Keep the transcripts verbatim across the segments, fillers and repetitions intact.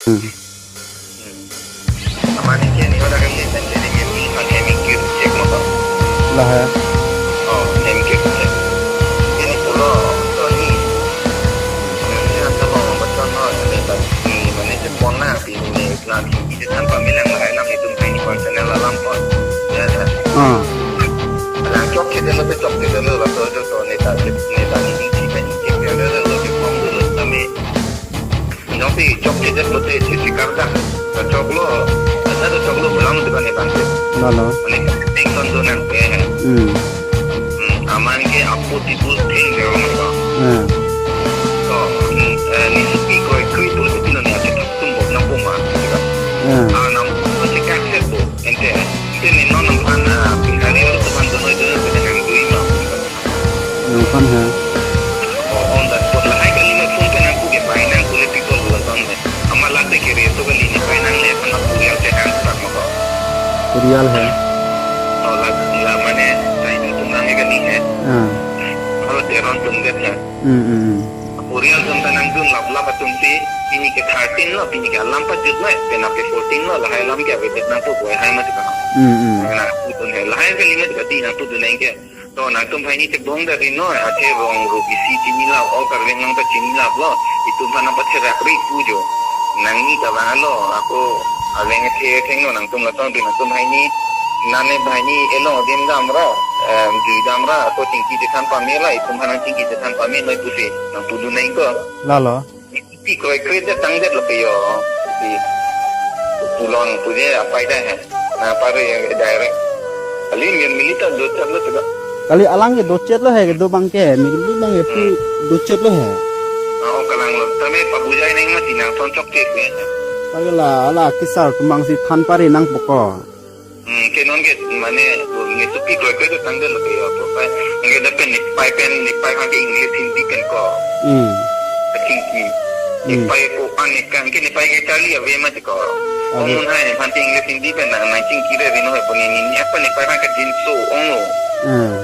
Hmm. Mane ke ni hoda ke ye pen ke ni ke ni kan hem ke check mo to. Lahai. Oh, hem ke check. Ke ni pulo to ni. Ni anta mo mo to no ni ba ni mane je pon na pi ni na pi ni je than pame lang lahai na ni tum pi ni personal alam pon. Ya, ya. Ah. Alang chokche det lo, chokche det lo, laso ajoto neta, neta ni ni si pen ni check det lo, lo ke pon lo tame. Nong si chokche det lote si si kardak. Choklo, asa to choklo bulang dukan ni bangke. Lalo. Mane tension do nang pe. Hmm. Hmm, aman ke apo tipu thing de ong ka. Hmm. To, hmm, eh, ni supi koi kui tu si pilo ni ate tak tum bok nang puma. Hmm. Ah, nang si kak set bo. Ente, ente ni non nang pan, ah, Bihari lo tu pan dono itu, itu nang dui ma. Nangphan ha. Oh, on the spot. Lahai kali ma phone pen nangpu ke pai nang kule people who are on the. Ama lak te kiri so kali ni pai nang le pan purial te nang tak mo ko. Purial ha. Oh, la, la mane, tai tu tum nang kali he. Ah. Halo Teron tum det ha. Hmm, hmm, hmm. Purial tum ta nang dun lap lap atum si, pini ke thirteen lo, pini ke alam pa jut na, pena pe fourteen lo, lahai alam ke ave det nangpu buai hai ma ti ka. Hmm, hmm. Na, tu dun he, lahai kali ma ti ka di nangpu dun nang ke. To nangtum hai ni chebong da ri noi, athe rong ro bisi chini lap, o Karbi Anglong ta chini lap lo, itum aphan nang patherak ri pu jo. Nang ni ta bang lo, ako aleng the theng no nangtum lason ri nangtum hai ni, nane bhai ni elong dim dam ra, em, jui dam ra, ako chingki chethan pame ra, itum aphan nang chingki chethan pame noi pusi, nangpu dun nang ko. Lalo. Pi kroi kroi det tang det lo pe yo. Pi pulang pu je apai dai ha. Na pare yang direct. Kali min milita do chat lo tega. Kali alang ke dochet lo he, kedo abang ke, mili abang ke pu Hmm. dochet lo he. Ah, oh, kalang lo. Tame pabujai neng ma tinang ton chok tek ne. Kali la, ala kisar kumang si than pare nangpo ko. Hmm, ke non ke mane, ni supi kroi kroi ke tang det lo ke yo to. Pai, nge da pen ni pai pen ni pai kan ke English Hindi pen ko. Hmm. Ka chingki. Ni Hmm. pai ko an ni kan ke ni pai ke charli ave ma ti ko. Ave. Omun hai ni phan ti English Hindi pen nang nang chingki re vino hai puni ni ni apa ni pai kan ke jinso ong lo. Hmm.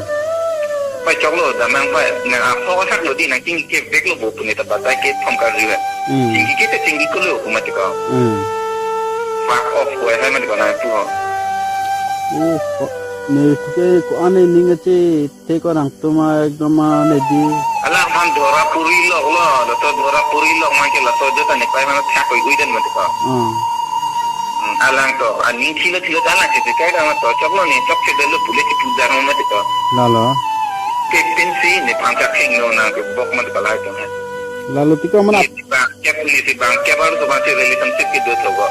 Pai chok lo da mang pai nang a ho hak lo di nang chingki ke vek lo bo puni ta batai ke thom ka ri ve. Hmm. Chingki ke te chingki ko lo ko ma ti ko. Hmm. Fuck off ko hai ma ti ko nang tu ho. Oh, ko, ne ke ko ane ning ache te ko nangtum a ekdom a ne di. Alang phan dhora puri lok lo, lo to dhora puri lok ma ke lo to jota ne pai ma thak koi gui den ma ti ko. Hmm. Hmm, alang to, aning thilo thilo ta alang si kai dam to chok lo ni chok si dolo pule si puja ma ti ko. Lalo. Ke pin si ne phan ka kheng no na ke bok ma ti ko lai to. Lalo ti ko mana. Ni si bang, kep ni si bang, kep aru so bang si relationship ke do to ko.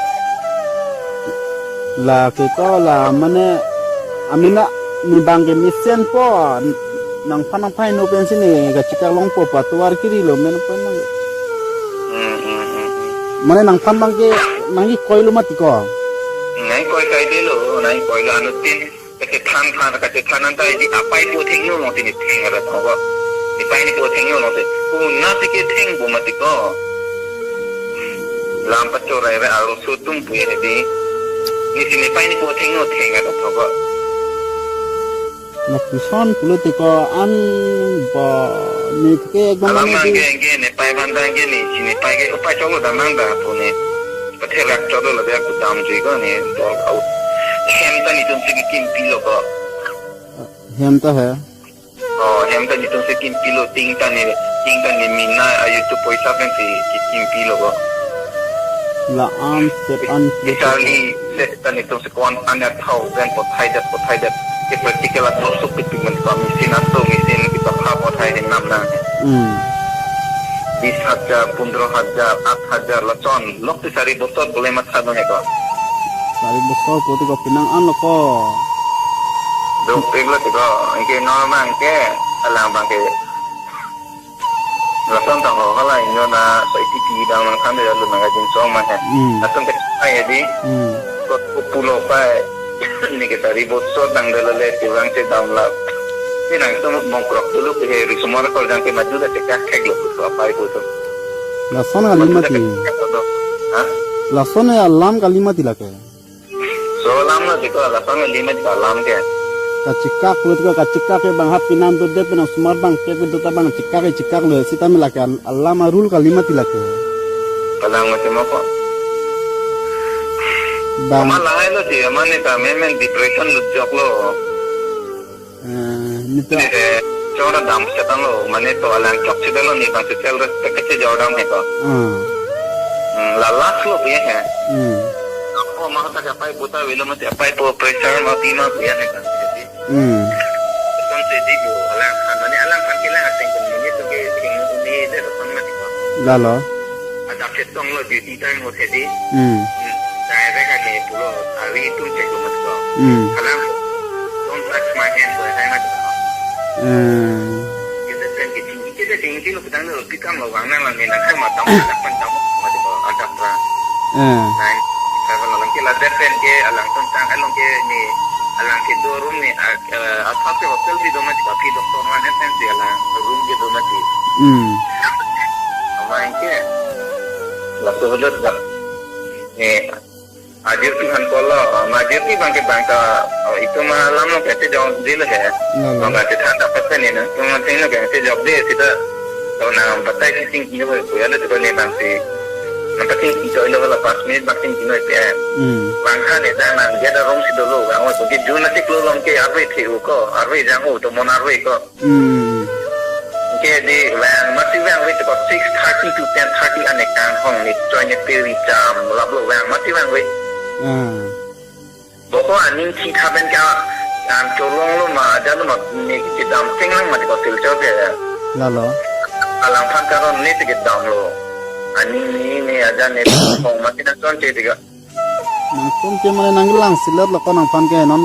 La ke ko la mane amina ni bang ke mesen po nangphan nangphai no pensi ni kachikak longpo patuar kiri lo men po nang. Hmm, hmm, hmm, hmm. Mane nangphan bang ke nangkikoi lo ma ti ko. Nangkikoi kai de lo, nangkikoi lo anutin. Kachethan than, kachethan anta edi apai po thengno long si ni theng ra thong ko. Ni pai ni po thengno long si. Ko na si ke theng bo ma ti ko. Lam pachorai re aro so tum pu ye di. Ni si ni pai ni po thengno theng ra thong ko. Na puson pulo ti ko an ba ni ke ekdom Alam ni nang di. Ke ke ni pai ban dan ke ni si ni pai ke upai cholo dan nang da pu ni. Patherak cholo la dia ku dam jui ko ni dol out. Hem ta ni tum si kimpi lo ko. Hem ta he. Oh, hem ta ni tum si kimpi lo ting ta ni, ting ta ni mina ayu tu poisa pen si kimpi lo ko. La an set an Charli set ta ni tum si ko-an an ya thousand pothai det, pothai det. Ke practical a thok suk pitu men ko machine aso machine kita pha pothai hen nam na. Hmm. Bis hajar, pundro hajar, at hajar la chon. Lok ti sari bosor bole matha no he ko. Sari bosor ko ti ko pinang an lo ko. Dok pek lo ti ko. Anke normal anke alang bang ke. Lason tang ho hala inyo na sa iti ti dang nang than de lo nang ajin song ma he. Hmm. Atum ke ai di. Hmm. Ko pulo pai. Ni ke sari bosor dang de lo le ti bang se dam la. Ni nang tum bongkrok dulu ke he risumar kol jang ke maju da ke kak kek lo putu apai putu. Lason kali mati. Ha? Lason ya alam kali mati lake. So alam lo ti ko lason kali mati alam ke. Kachikak lo ti ko kachikak ke bang hap pinam tu de pinam sumar bang ke pintu ta bang chikak ke chikak lo sita me lake al-, alam arul kali mati lake. Alam mati mo ko. Tang. Mama lahai lo si, mane ta memen depression lo jok lo. Eh, neta. Neta chora dam setan lo, mane to alang chok si dalo ni tang si self respect ke jordan he ko. Hmm. Hmm, la last lo puya he. Hmm. Apo ma ta kapai puta velo mati apai po pressure mati ma puya he kan. Hmm. Kon se di bo, alang kan, mane alang kan kilang ateng kan, mane to ke sing ni de to kan mati ko. Lalo. Ada ketong lo duty time ho se di. Hmm. Hmm. Direct ani pulo, avi tu cek lo mati ko. Hmm. Alang, "Don't touch my hand," ko, hai mati ko. Hmm. Kita kan ke tinggi, kita tinggi lo, kita lo, kita lo, wang nang lang ni, nang kan mata, mata kan tamu, mati ko, ada pra. Hmm. Nine, seven, alang ke la depend ke, alang tuntang, along ke ni, alang ke dua room ni, ah, eh, atap ke hotel di do mati, tapi doktor man S M C alang room ke do mati. Hmm. Ama ke, laso hodot dak. Eh, ajir tu han kolo, ama ajir tu bang ke bang ta, oh, itu ma alam lo kete jong dil he. Lalo. Bang ke than dapat kan ni na, cuma thing lo kete jok de, sita, to na batai si sing kino, kuya le tu ni bang si, na pating kino lo la pas minute bang sing kino pe. Hmm. Bang khan ni ta nang dia da rong si dolo, bang, oh, ke jun na si klo long ke arve the u ko, arve jang u, to mon arve ko. Hmm. Ke di vang, mati vang wait ko six thirty to ten thirty ane kang hong ni choi ni pe ri jam lap lo vang, mati vang wait. Hmm. Boko aning thi tha pen ka an cholong lo ma, jan lo ma ni ke dam cheng lang mati ko sil cho ke. Lalo. Alang phan karon ni te ke dam lo. Aning ni ni ajan ni hong mati na chon che te ka. Nang pun ke mane nang lang silet lo ko nang phan ke non